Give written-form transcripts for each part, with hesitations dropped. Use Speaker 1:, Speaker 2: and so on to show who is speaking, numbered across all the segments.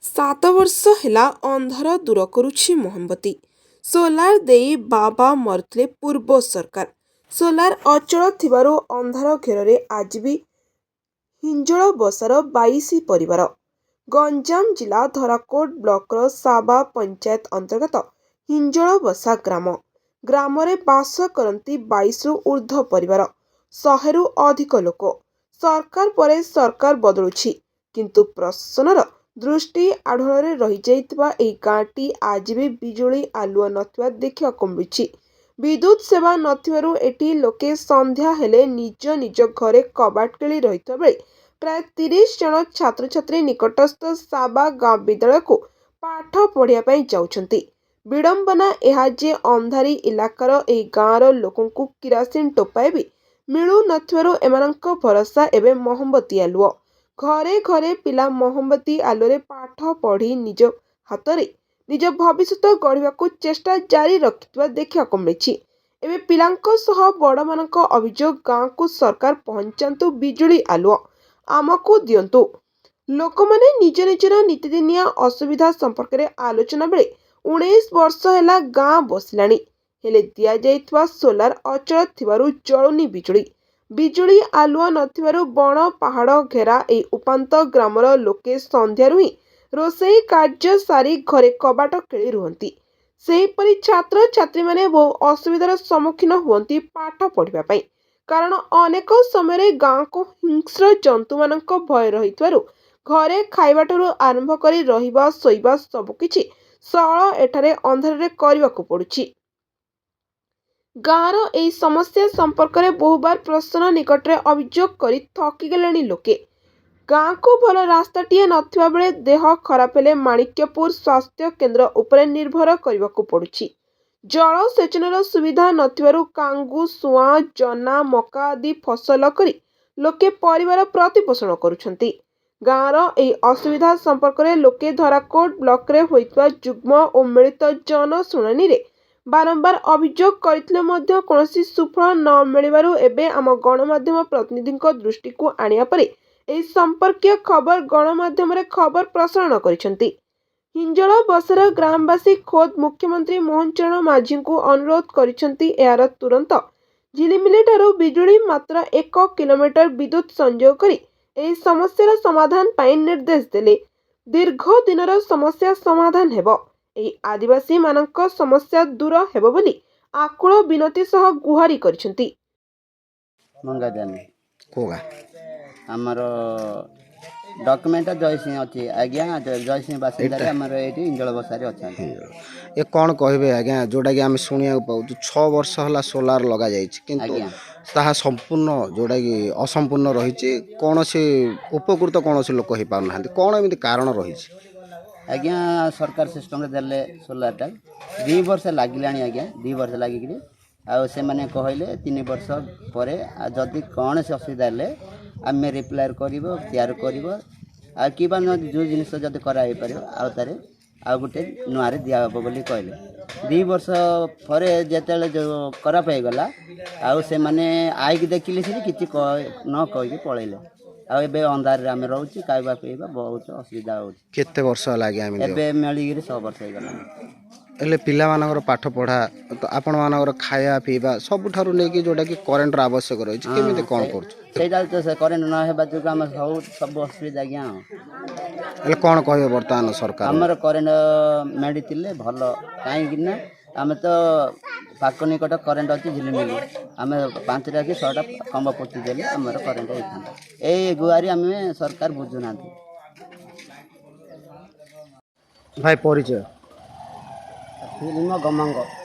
Speaker 1: 7 ବର୍ଷ ହେଲା ଅନ୍ଧାର ଦୂର କରୁଛି ମହମବତୀ। ସୋଲାର ଦେଇ ବାଃ ବାଃ ମାରୁଥିଲେ ପୂର୍ବ ସରକାର। ସୋଲାର ଅଚଳ ଥିବାରୁ ଅନ୍ଧାର ଘେରରେ ଆଜି ବି ହିଞ୍ଜଳବସାର 22 ପରିବାର। ଗଞ୍ଜାମ ଜିଲ୍ଲା ଧରାକୋଟ ବ୍ଲକର ସାବା ପଞ୍ଚାୟତ ଅନ୍ତର୍ଗତ ହିଞ୍ଜଳବସା ଗ୍ରାମ। ଗ୍ରାମରେ ବାସ କରନ୍ତି 22ରୁ ଉର୍ଦ୍ଧ୍ୱ ପରିବାର, 100ରୁ ଅଧିକ ଲୋକ। ସରକାର ପରେ ସରକାର ବଦଳୁଛି, କିନ୍ତୁ ପ୍ରଶାସନର ଦୃଷ୍ଟି ଆଢୁଆଳରେ ରହିଯାଇଥିବା ଏହି ଗାଁଟି ଆଜି ବି ବିଜୁଳି ଆଲୁଅ ନଥିବା ଦେଖିବାକୁ ମିଳୁଛି। ବିଦ୍ୟୁତ୍ ସେବା ନଥିବାରୁ ଏଠି ଲୋକେ ସନ୍ଧ୍ୟା ହେଲେ ନିଜ ନିଜ ଘରେ କବାଟ କିଳି ରହିଥିବା ବେଳେ ପ୍ରାୟ 30 ଜଣ ଛାତ୍ରଛାତ୍ରୀ ନିକଟସ୍ଥ ସାବା ଗାଁ ବିଦ୍ୟାଳୟକୁ ପାଠ ପଢ଼ିବା ପାଇଁ ଯାଉଛନ୍ତି। ବିଡ଼ମ୍ବନା ଏହା ଯେ ଅନ୍ଧାରୀ ଇଲାକାର ଏହି ଗାଁର ଲୋକଙ୍କୁ କିରାସିନି ଟୋପାଏ ବି ମିଳୁନଥିବାରୁ ଏମାନଙ୍କ ଭରସା ଏବେ ମହମବତୀ ଆଲୁଅ। ଘରେ ଘରେ ପିଲା ମହମବତୀ ଆଲୁଅରେ ପାଠ ପଢ଼ି ନିଜ ହାତରେ ନିଜ ଭବିଷ୍ୟତ ଗଢ଼ିବାକୁ ଚେଷ୍ଟା ଜାରି ରଖିଥିବା ଦେଖିବାକୁ ମିଳିଛି। ଏବେ ପିଲାଙ୍କ ସହ ବଡ଼ମାନଙ୍କ ଅଭିଯୋଗ, ଗାଁକୁ ସରକାର ପହଞ୍ଚାନ୍ତୁ ବିଜୁଳି ଆଲୁଅ, ଆମକୁ ଦିଅନ୍ତୁ। ଲୋକମାନେ ନିଜ ନିଜର ନିତିଦିନିଆ ଅସୁବିଧା ସମ୍ପର୍କରେ ଆଲୋଚନା ବେଳେ 19 ବର୍ଷ ହେଲା ଗାଁ ବସିଲାଣି, ହେଲେ ଦିଆଯାଇଥିବା ସୋଲାର ଅଚଳ ଥିବାରୁ ଜଳୁନି ବିଜୁଳି। ବିଜୁଳି ଆଲୁଅ ନଥିବାରୁ ବଣ ପାହାଡ଼ ଘେରା ଏହି ଉପାନ୍ତ ଗ୍ରାମର ଲୋକେ ସନ୍ଧ୍ୟାରୁ ହିଁ ରୋଷେଇ କାର୍ଯ୍ୟ ସାରି ଘରେ କବାଟ କିଳି ରୁହନ୍ତି। ସେହିପରି ଛାତ୍ରଛାତ୍ରୀମାନେ ବହୁ ଅସୁବିଧାର ସମ୍ମୁଖୀନ ହୁଅନ୍ତି ପାଠ ପଢ଼ିବା ପାଇଁ, କାରଣ ଅନେକ ସମୟରେ ଗାଁକୁ ହିଂସ୍ର ଜନ୍ତୁମାନଙ୍କ ଭୟ ରହିଥିବାରୁ ଘରେ ଖାଇବାଠାରୁ ଆରମ୍ଭ କରି ରହିବା ଶୋଇବା ସବୁକିଛି ସଅଳ ଏଠାରେ ଅନ୍ଧାରରେ କରିବାକୁ ପଡୁଛି। ଗାଁର ଏହି ସମସ୍ୟା ସମ୍ପର୍କରେ ବହୁବାର ପ୍ରଶାସନ ନିକଟରେ ଅଭିଯୋଗ କରି ଥକିଗଲେଣି ଲୋକେ। ଗାଁକୁ ଭଲ ରାସ୍ତାଟିଏ ନଥିବା ବେଳେ ଦେହ ଖରାପ ହେଲେ ମାଣିକ୍ୟପୁର ସ୍ୱାସ୍ଥ୍ୟ କେନ୍ଦ୍ର ଉପରେ ନିର୍ଭର କରିବାକୁ ପଡୁଛି। ଜଳସେଚନର ସୁବିଧା ନଥିବାରୁ କାଙ୍ଗୁ, ସୁଆଁ, ଜନା, ମକା ଆଦି ଫସଲ କରି ଲୋକେ ପରିବାର ପ୍ରତିପୋଷଣ କରୁଛନ୍ତି। ଗାଁର ଏହି ଅସୁବିଧା ସମ୍ପର୍କରେ ଲୋକେ ଧରାକୋଟ ବ୍ଲକରେ ହୋଇଥିବା ଯୁଗ୍ମ ଓ ମିଳିତ ଜନଶୁଣାଣିରେ ବାରମ୍ବାର ଅଭିଯୋଗ କରିଥିଲେ ମଧ୍ୟ କୌଣସି ସୁଫଳ ନ ମିଳିବାରୁ ଏବେ ଆମ ଗଣମାଧ୍ୟମ ପ୍ରତିନିଧିଙ୍କ ଦୃଷ୍ଟିକୁ ଆଣିବା ପରେ ଏହି ସମ୍ପର୍କୀୟ ଖବର ଗଣମାଧ୍ୟମରେ ଖବର ପ୍ରସାରଣ କରିଛନ୍ତି। ହିଞ୍ଜଳବସାର ଗ୍ରାମବାସୀ ଖୋଦ୍ ମୁଖ୍ୟମନ୍ତ୍ରୀ ମୋହନ ଚରଣ ମାଝୀଙ୍କୁ ଅନୁରୋଧ କରିଛନ୍ତି, ଏହାର ତୁରନ୍ତ ଝିଲିମିଲିଠାରୁ ବିଜୁଳି ମାତ୍ର 1 କିଲୋମିଟର ବିଦ୍ୟୁତ୍ ସଂଯୋଗ କରି ଏହି ସମସ୍ୟାର ସମାଧାନ ପାଇଁ ନିର୍ଦ୍ଦେଶ ଦେଲେ ଦୀର୍ଘ ଦିନର ସମସ୍ୟା ସମାଧାନ ହେବ, ଏହି ଆଦିବାସୀମାନଙ୍କ ସମସ୍ୟା ଦୂର ହେବ ବୋଲି ଆକୁଳ ବିନତି ସହ ଗୁହାରି କରିଛନ୍ତି।
Speaker 2: ମଙ୍ଗାଜାନି।
Speaker 3: କୋଉ ଗାଁ?
Speaker 2: ଆମର ଡକ୍ୟୁମେଣ୍ଟ ଜୟସିଂହ ଅଛି ଆଜ୍ଞା। ଜୟସିଂହ ବାସିନ୍ଦାରେ ଆମର ଏଇଠି ଇଞ୍ଜଳ ବସାରେ ଅଛନ୍ତି।
Speaker 3: ଏ କ'ଣ କହିବେ ଆଜ୍ଞା, ଯେଉଁଟାକି ଆମେ ଶୁଣିବାକୁ ପାଉଛୁ 6 ବର୍ଷ ହେଲା ସୋଲାର ଲଗାଯାଇଛି, କିନ୍ତୁ ତାହା ସମ୍ପୂର୍ଣ୍ଣ ଯେଉଁଟାକି ଅସମ୍ପୂର୍ଣ୍ଣ ରହିଛି, କୌଣସି ଉପକୃତ କୌଣସି ଲୋକ ହେଇପାରୁନାହାନ୍ତି। କ'ଣ ଏମିତି କାରଣ ରହିଛି?
Speaker 2: ଆଜ୍ଞା, ସରକାର ସିଷ୍ଟମରେ ଦେଲେ ସୋଲାରଟା, 2 ବର୍ଷ ଲାଗିଲାଣି ଆଜ୍ଞା। 2 ବର୍ଷ ଲାଗିକିରି ଆଉ ସେମାନେ କହିଲେ 3 ବର୍ଷ ପରେ ଆଉ ଯଦି କୌଣସି ଅସୁବିଧା ହେଲେ ଆମେ ରିପ୍ଲେୟାର କରିବ, ତିଆରି କରିବ, ଆଉ କିମ୍ବା ନ ଯେଉଁ ଜିନିଷ ଯଦି କରାହେଇପାରିବ ଆଉ ତାରେ ଆଉ ଗୋଟେ ନୂଆରେ ଦିଆହେବ ବୋଲି କହିଲେ। 2 ବର୍ଷ ପରେ ଯେତେବେଳେ ଯେଉଁ ଖରାପ ହେଇଗଲା, ଆଉ ସେମାନେ ଆଇକି ଦେଖିଲେ, ସେଠି କିଛି ନ କହିକି ପଳେଇଲେ। ଆଉ ଏବେ ଅନ୍ଧାରରେ ଆମେ ରହୁଛୁ, ଖାଇବା ପିଇବା ବହୁତ ଅସୁବିଧା ହେଉଛି।
Speaker 3: କେତେ ବର୍ଷ ହେଲା ଆଜ୍ଞା ଏମିତି?
Speaker 2: ଏବେ ମିଳିକିରି 6 ବର୍ଷ ହେଇଗଲାଣି।
Speaker 3: ହେଲେ ପିଲାମାନଙ୍କର ପାଠ ପଢ଼ା ତ, ଆପଣମାନଙ୍କର ଖାଇବା ପିଇବା ସବୁଠାରୁ ନେଇକି ଯେଉଁଟାକି କରେଣ୍ଟର ଆବଶ୍ୟକ ରହିଛି, କେମିତି କ'ଣ କରୁଛୁ?
Speaker 2: ସେଇଟା ତ ସେ କରେଣ୍ଟ ନ ହେବା ଯୋଗୁଁ ଆମେ ସବୁ ସବୁ ଅସୁବିଧା ଆଜ୍ଞା। ଆଉ
Speaker 3: ହେଲେ କ'ଣ କହିବେ ବର୍ତ୍ତମାନ ସରକାର?
Speaker 2: ଆମର କରେଣ୍ଟ ମିଳିଥିଲେ ଭଲ, କାହିଁକି ନା ଆମେ ତ ପାଖ ନିକଟ କରେଣ୍ଟ ଅଛି ଝିଲିମିଲି, ଆମେ 5ଟା କି 6ଟା ଖମ୍ବ ପୋତି ଦେଲେ ଆମର କରେଣ୍ଟ ହେଇଥାନ୍ତା। ଏଇ ଗୁହାରି ଆମେ ସରକାର ବୁଝୁନାହାନ୍ତି।
Speaker 3: ଭାଇ, ପରିଚୟ?
Speaker 4: ଫିଲ୍ମ ଗମାଙ୍ଗ।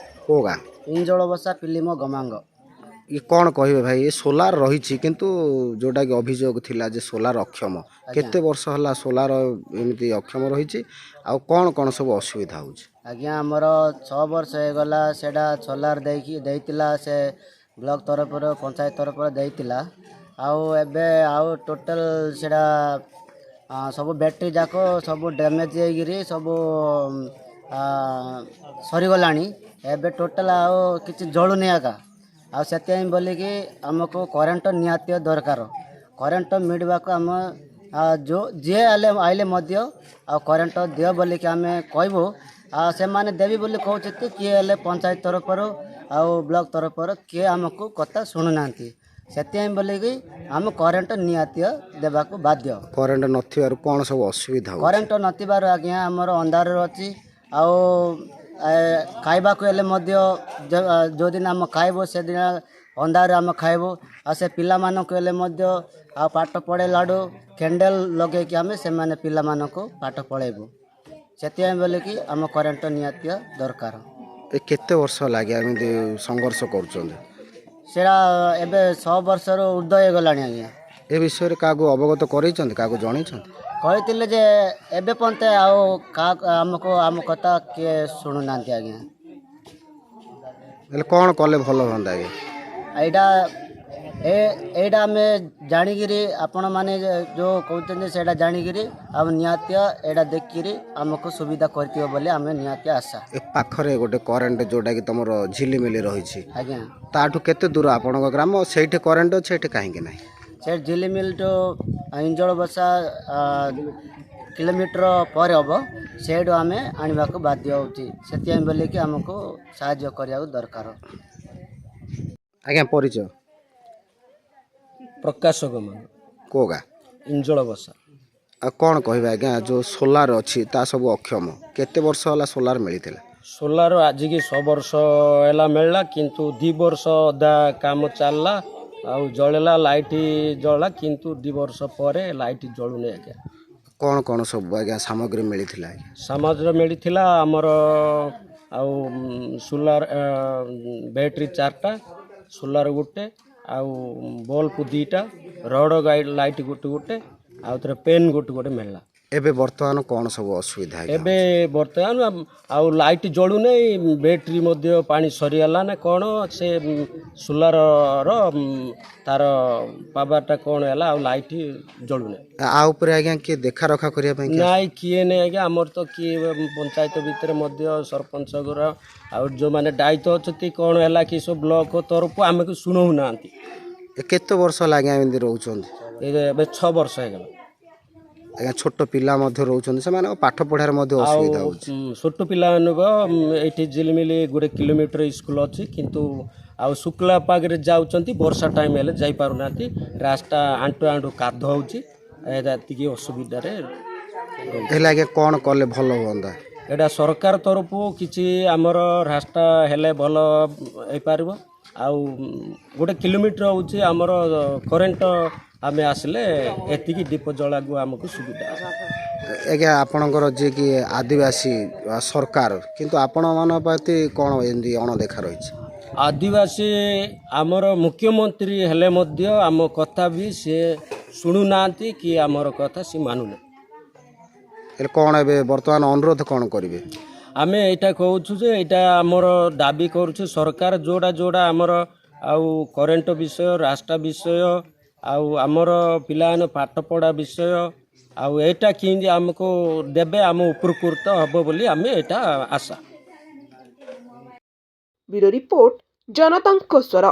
Speaker 3: କୋଉ ଗାଁ?
Speaker 4: ଇଞ୍ଜଳବସା ଫିଲ୍ମ ଗମାଙ୍ଗ।
Speaker 3: ଇଏ କ'ଣ କହିବେ ଭାଇ, ଏ ସୋଲାର ରହିଛି, କିନ୍ତୁ ଯେଉଁଟାକି ଅଭିଯୋଗ ଥିଲା ଯେ ସୋଲାର ଅକ୍ଷମ, କେତେ ବର୍ଷ ହେଲା ସୋଲାର ଏମିତି ଅକ୍ଷମ ରହିଛି ଆଉ କ'ଣ କ'ଣ ସବୁ ଅସୁବିଧା ହେଉଛି?
Speaker 4: ଆଜ୍ଞା, ଆମର 6 ବର୍ଷ ହେଇଗଲା। ସେଇଟା ସୋଲାର ଦେଇକି ଦେଇଥିଲା, ସେ ବ୍ଲକ ତରଫରୁ ପଞ୍ଚାୟତ ତରଫରୁ ଦେଇଥିଲା। ଆଉ ଏବେ ଆଉ ଟୋଟାଲ ସେଇଟା ସବୁ ବ୍ୟାଟେରୀ ଯାକ ସବୁ ଡ୍ୟାମେଜ୍ ହେଇକିରି ସବୁ ସରିଗଲାଣି। ଏବେ ଟୋଟାଲ ଆଉ କିଛି ଜଳୁନି ଏକା। ଆଉ ସେଥିପାଇଁ ବୋଲିକି ଆମକୁ କରେଣ୍ଟ ନିହାତି ଦରକାର। କରେଣ୍ଟ ମିଳିବାକୁ ଆମ ଆଉ ଯେଉଁ ଯିଏ ହେଲେ ଆଇଲେ ମଧ୍ୟ ଆଉ କରେଣ୍ଟ ଦିଅ ବୋଲିକି ଆମେ କହିବୁ। ଆଉ ସେମାନେ ଦେବି ବୋଲି କହୁଛନ୍ତି। କିଏ ହେଲେ ପଞ୍ଚାୟତ ତରଫରୁ ଆଉ ବ୍ଲକ ତରଫରୁ କିଏ ଆମକୁ କଥା ଶୁଣୁନାହାନ୍ତି। ସେଥିପାଇଁ ବୋଲିକି ଆମେ କରେଣ୍ଟ ନିହାତି ଦେବାକୁ ବାଧ୍ୟ।
Speaker 3: କରେଣ୍ଟ ନଥିବାରୁ କ'ଣ ସବୁ ଅସୁବିଧା ହେଉଛି?
Speaker 4: କରେଣ୍ଟ ନଥିବାରୁ ଆଜ୍ଞା ଆମର ଅନ୍ଧାରରେ ଅଛି। ଆଉ ଖାଇବାକୁ ହେଲେ ମଧ୍ୟ ଯେଉଁଦିନ ଆମେ ଖାଇବୁ, ସେଦିନ ଅନ୍ଧାରରେ ଆମେ ଖାଇବୁ। ଆଉ ସେ ପିଲାମାନଙ୍କୁ ହେଲେ ମଧ୍ୟ ଆଉ ପାଠ ପଢ଼େଇଲାଠୁ କ୍ୟାଣ୍ଡେଲ୍ ଲଗେଇକି ଆମେ ସେମାନେ ପିଲାମାନଙ୍କୁ ପାଠ ପଢ଼େଇବୁ। ସେଥିପାଇଁ ବୋଲିକି ଆମ କରେଣ୍ଟ ନିହାତି ଦରକାର।
Speaker 3: ଏ କେତେ ବର୍ଷ ଲାଗେ ଏମିତି ସଂଘର୍ଷ କରୁଛନ୍ତି?
Speaker 4: ସେଇଟା ଏବେ 6 ବର୍ଷରୁ ଉର୍ଦ୍ଧ୍ୱ ହେଇଗଲାଣି ଆଜ୍ଞା।
Speaker 3: ଏ ବିଷୟରେ କାହାକୁ ଅବଗତ କରେଇଛନ୍ତି? କାହାକୁ ଜଣେଇଛନ୍ତି?
Speaker 4: କହିଥିଲେ ଯେ ଏବେ ପର୍ଯ୍ୟନ୍ତ ଆଉ କାହା ଆମକୁ ଆମ କଥା କିଏ ଶୁଣୁନାହାନ୍ତି ଆଜ୍ଞା।
Speaker 3: ହେଲେ କ'ଣ କଲେ ଭଲ ହୁଅନ୍ତା ଆଜ୍ଞା?
Speaker 4: ଏଇଟା ଏଇଟା ଆମେ ଜାଣିକିରି ଆପଣମାନେ ଯେଉଁ କହୁଛନ୍ତି, ସେଇଟା ଜାଣିକିରି ଆଉ ନିହାତି ଏଇଟା ଦେଖିକିରି ଆମକୁ ସୁବିଧା କରିଥିବ ବୋଲି ଆମେ ନିହାତି ଆଶା।
Speaker 3: ଏ ପାଖରେ ଗୋଟେ କରେଣ୍ଟ ଯେଉଁଟାକି ତୁମର ଝିଲିମିଲି ରହିଛି,
Speaker 4: ଆଜ୍ଞା।
Speaker 3: ତାଠୁ କେତେ ଦୂର ଆପଣଙ୍କ ଗ୍ରାମ? ସେଇଠି କରେଣ୍ଟ ଅଛି, ଏଠି କାହିଁକି ନାହିଁ?
Speaker 4: ସେ ଝିଲିମିଲିଠୁ ଇଞ୍ଜଳ ବସା କିଲୋମିଟର ପରେ ହେବ। ସେଇଠୁ ଆମେ ଆଣିବାକୁ ବାଧ୍ୟ ହେଉଛି। ସେଥିପାଇଁ ବୋଲିକି ଆମକୁ ସାହାଯ୍ୟ କରିବାକୁ ଦରକାର।
Speaker 3: ଆଜ୍ଞା, ପରିଚୟ?
Speaker 5: ପ୍ରକାଶ ଗମନ।
Speaker 3: କୋଉ ଗାଁ?
Speaker 5: ଇଞ୍ଜଳ ବସା।
Speaker 3: ଆଉ କ'ଣ କହିବେ ଆଜ୍ଞା, ଯେଉଁ ସୋଲାର ଅଛି ତା ସବୁ ଅକ୍ଷମ, କେତେ ବର୍ଷ ହେଲା ସୋଲାର ମିଳିଥିଲା?
Speaker 5: ସୋଲାର ଆଜିକି 6 ବର୍ଷ ହେଲା ମିଳିଲା, କିନ୍ତୁ 2 ବର୍ଷ ଅଧା କାମ ଚାଲିଲା ଆଉ ଜଳିଲା, ଲାଇଟ୍ ଜଳିଲା, କିନ୍ତୁ 2 ବର୍ଷ ପରେ ଲାଇଟ୍ ଜଳୁନି ଆଜ୍ଞା।
Speaker 3: କ'ଣ କ'ଣ ସବୁ ଆଜ୍ଞା ସାମଗ୍ରୀ ମିଳିଥିଲା ଆଜ୍ଞା?
Speaker 5: ସମାଜର ମିଳିଥିଲା ଆମର ଆଉ ସୋଲାର ବ୍ୟାଟେରୀ ଚାରିଟା, ସୋଲାର ଗୋଟେ, ଆଉ ବଲ୍ବ 2ଟା, ରଡ଼ ଗାଇଡ଼ ଲାଇଟ୍ ଗୋଟେ ଗୋଟେ, ଆଉ ଥରେ ପେନ୍ ଗୋଟେ ଗୋଟେ ମିଳିଲା।
Speaker 3: ଏବେ ବର୍ତ୍ତମାନ କ'ଣ ସବୁ ଅସୁବିଧା ଆଜ୍ଞା?
Speaker 5: ଏବେ ବର୍ତ୍ତମାନ ଆଉ ଲାଇଟ୍ ଜଳୁନାହିଁ। ବ୍ୟାଟେରୀ ମଧ୍ୟ ପାଣି ସରିଗଲା ନା କ'ଣ, ସେ ସୋଲାରର ତାର ପାୱାରଟା କ'ଣ ହେଲା, ଆଉ ଲାଇଟ୍ ଜଳୁନାହିଁ।
Speaker 3: ଆ ଉପରେ ଆଜ୍ଞା କିଏ ଦେଖା ରଖା କରିବା ପାଇଁ କିଏ?
Speaker 5: ନାଇଁ, କିଏ ନାଇଁ ଆଜ୍ଞା। ଆମର ତ କିଏ ପଞ୍ଚାୟତ ଭିତରେ ମଧ୍ୟ ସରପଞ୍ଚଙ୍କର ଆଉ ଯେଉଁମାନେ ଦାୟିତ୍ୱ ଅଛନ୍ତି, କ'ଣ ହେଲା କି ସବୁ ବ୍ଲକ ତରଫରୁ ଆମକୁ ଶୁଣଉନାହାନ୍ତି।
Speaker 3: ଏ କେତେ ବର୍ଷ ହେଲା ଆଜ୍ଞା ଏମିତି ରହୁଛନ୍ତି?
Speaker 5: ଏବେ 6 ବର୍ଷ ହେଇଗଲା।
Speaker 3: ଆଜ୍ଞା, ଛୋଟ ପିଲା ମଧ୍ୟ ରହୁଛନ୍ତି, ସେମାନଙ୍କ ପାଠ ପଢ଼ାରେ ମଧ୍ୟ
Speaker 5: ଆଉ
Speaker 3: ଅସୁବିଧା ହେଉଛି।
Speaker 5: ଛୋଟ ପିଲାମାନଙ୍କ ଏଇଠି ଝିଲିମିଲି ଗୋଟେ କିଲୋମିଟର ସ୍କୁଲ ଅଛି, କିନ୍ତୁ ଆଉ ଶୁକ୍ଲା ପାଗରେ ଯାଉଛନ୍ତି, ବର୍ଷା ଟାଇମ୍ ହେଲେ ଯାଇପାରୁନାହାନ୍ତି। ରାସ୍ତା ଆଣ୍ଠୁ ଆଣ୍ଠୁ କାଦ ହେଉଛି। ଏଇଟା ଏତିକି ଅସୁବିଧାରେ ରହୁଛି।
Speaker 3: ହେଲେ ଆଜ୍ଞା କ'ଣ କଲେ ଭଲ ହୁଅନ୍ତା?
Speaker 5: ଏଇଟା ସରକାର ତରଫରୁ କିଛି ଆମର ରାସ୍ତା ହେଲେ ଭଲ ହେଇପାରିବ। ଆଉ ଗୋଟେ କିଲୋମିଟର ହେଉଛି ଆମର କରେଣ୍ଟ ଆମେ ଆସିଲେ ଏତିକି ଦୀପ ଜଳାକୁ ଆମକୁ ସୁବିଧା।
Speaker 3: ଆଜ୍ଞା, ଆପଣଙ୍କର ଯିଏକି ଆଦିବାସୀ ସରକାର, କିନ୍ତୁ ଆପଣମାନଙ୍କ ପ୍ରତି କ'ଣ ଏମିତି ଅଣଦେଖା ରହିଛି?
Speaker 5: ଆଦିବାସୀ ଆମର ମୁଖ୍ୟମନ୍ତ୍ରୀ ହେଲେ ମଧ୍ୟ ଆମ କଥା ବି ସିଏ ଶୁଣୁନାହାନ୍ତି କି ଆମର କଥା ସିଏ ମାନୁନାହାନ୍ତି।
Speaker 3: ହେଲେ କ'ଣ ଏବେ ବର୍ତ୍ତମାନ ଅନୁରୋଧ କ'ଣ କରିବେ?
Speaker 5: ଆମେ ଏଇଟା କହୁଛୁ ଯେ ଏଇଟା ଆମର ଦାବି କରୁଛୁ, ସରକାର ଯେଉଁଟା ଯେଉଁଟା ଆମର ଆଉ କରେଣ୍ଟ ବିଷୟ, ରାସ୍ତା ବିଷୟ, ଆଉ ଆମର ପିଲାମାନେ ପାଠ ପଢ଼ା ବିଷୟ, ଆଉ ଏଇଟା କେମିତି ଆମକୁ ଦେବେ, ଆମ ଉପକୃତ ହେବ ବୋଲି ଆମେ ଏଇଟା ଆଶା।
Speaker 1: ବ୍ୟୁରୋ ରିପୋର୍ଟ, ଜନତାଙ୍କ ସ୍ୱର।